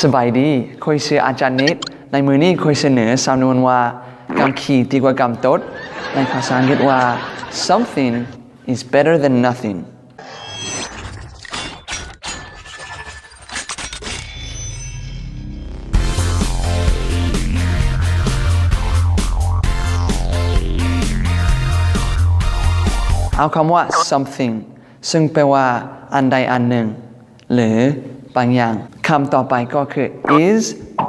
ສະບາຍດີ, ຂ້ອຍຊື່ອາຈານນິດ. ໃນມື້ນີ້ຂ້ອຍສະເໜີສຳນວນວ່າ ກຳຂີ້ດີກວ່າກຳຕົດ ໃນພາສາອັງກິດວ່າ Something is better than nothing. ເອົາຄຳວ່າ something ເຊິ່ງແປວ່າອັນໃດອັນໜຶ່ງ ຫຼື ບາງຢ່າງ. ຄຳຕໍ່ໄປກໍຄື is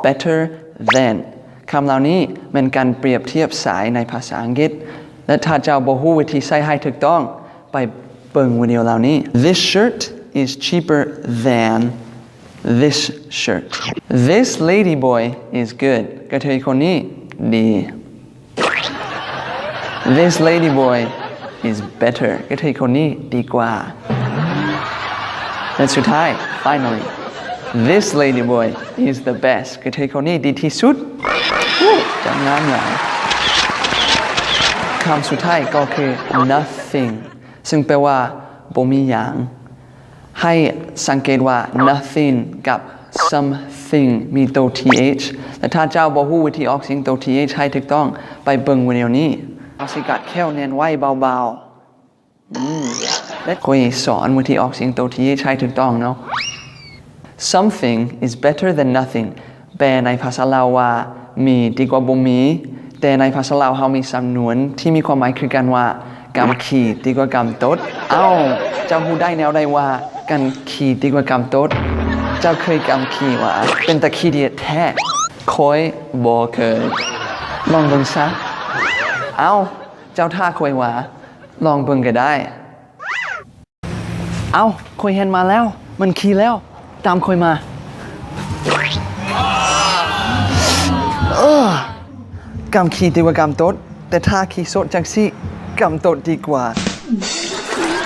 better than. ຄຳເຫຼົ່ານີ້ແມ່ນການປຽບທຽບສາຍໃນພາສາອັງກິດ ແລະ ຖ້າເຈົ້າບໍ່ຮູ້ວິທີໃຊ້ໃຫ້ຖືກຕ້ອງ, ໄປເບິ່ງວິດີໂອເຫຼົ່ານີ້. This shirt is cheaper than this shirt. This lady boy is good. ກະເທີຍຄົນນີ້ດີ. This lady boy is better. ກະເທີຍຄົນນີ້ດີກວ່າ. ແລະ ສຸດທ້າຍ, finally, this lady boy is the best. ກະເທີຍຄົນນີ້ດີທີ່ສຸດ. ຈັ່ງງາມຫຼາຍ. ຄຳສຸດທ້າຍກໍຄື nothing ເຊິ່ງແປວ່າບໍ່ມີຫຍັງ. ໃຫ້ສັງເກດວ່າ nothing ກັບ something ມີໂຕ th ແລະ ຖ້າເຈົ້າບໍ່ຮູ້ວິທີອອກສຽງໂຕ th ໃຫ້ຖືກຕ້ອງ, ໄປເບິ່ງວິດີໂອນີ້. ເຮົາຊິກັດແຂ້ວແໜ້ນໄວ້ເບົາໆ. ອືມ ແລະ ຂ້ອຍສອນວິທີອອກສຽງໂຕ th ໃຫ້ຖືກຕ້ອງເນາະ. Something is better than nothing. ແປໃນພາສາລາວວ່າ ມີດີກວ່າບໍ່ມີ, ແຕ່ໃນພາສາລາວເຮົາມີສຳນວນທີ່ມີຄວາມໝາຍຄືກັນວ່າ ກຳຂີ້ດີກວ່າກຳຕົດ. ເອົ້າ, ເຈົ້າຮູ້ໄດ້ແນວໃດວ່າ ກຳຂີ້ດີກວ່າກຳຕົດ? ເຈົ້າເຄີຍກຳຂີ້ຫວາ? ເປັນຕາຂີ້ດຽດແທ້. ຂ້ອຍບໍ່ເຄີຍ. ລອງເບິ່ງຊະ. ເອົ້າ, ເຈົ້າຖ້າຂ້ອຍຫວາ? ລອງເບິ່ງກໍໄດ້. ເອົ້າ, ຂ້ອຍເຫັນມາແລ້ວ, ມັນຂີ້ແລ້ວ, ຕາມຂ້ອຍມາ. ເອີ ກຳຂີ້ດີກວ່າກຳຕົດ, ແຕ່ຖ້າຂີ້ສົດຈັ່ງຊີ້ ກຳຕົດດີກວ່າ.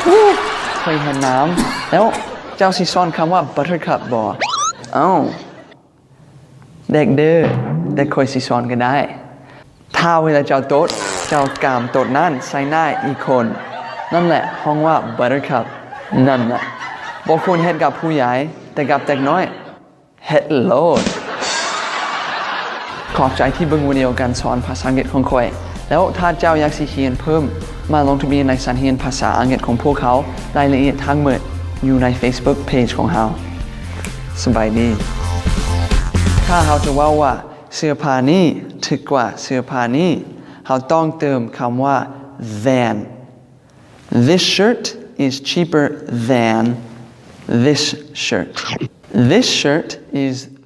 ອູ້ ຂ້ອຍເຫັນນ້ຳແລ້ວ. ເຈົ້າຊິສອນຄຳວ່າ buttercup ບໍ່? ເອົ້າ. ເດັກດື້, ແຕ່ຂ້ອຍຊິສອນກໍໄດ້. ຖ້າເວລາເຈົ້າຕົດ, ເຈົ້າກຳຕົດນັ້ນໃສ່ໜ້າອີກຄົນ, ນັ້ນແຫຼະຮ້ອງວ່າ buttercup. ນັ້ນແຫຼະ. ບໍ່ຄວນເຮັດກັບຜູ້ໃຫຍ່, ແຕ່ກັບເດັກນ້ອຍ ເຮັດໂລດ. ຂອບໃຈທີ່ເບິ່ງວິດີໂອການສອນພາສາອັງກິດຂອງຂ້ອຍ. ແລ້ວຖ້າເຈົ້າຢາກຊິຮຽນເພີ່ມ, ມາລົງທະບຽນໃນຊັ້ນຮຽນພາສາອັງກິດຂອງພວກເຮົາ. ລາຍລະອຽດທັງໝົດຢູ່ໃນ Facebook page ຂອງເຮົາ. ສະບາຍດີ. ຖ້າເຮົາຈະເວົ້າວ່າ ເສື້ອຜ້ານີ້ຖືກກວ່າເສື້ອຜ້ານີ້, ເຮົາຕ້ອງເຕີມຄຳວ່າ than. This shirt is cheaper than this shirt. This shirt is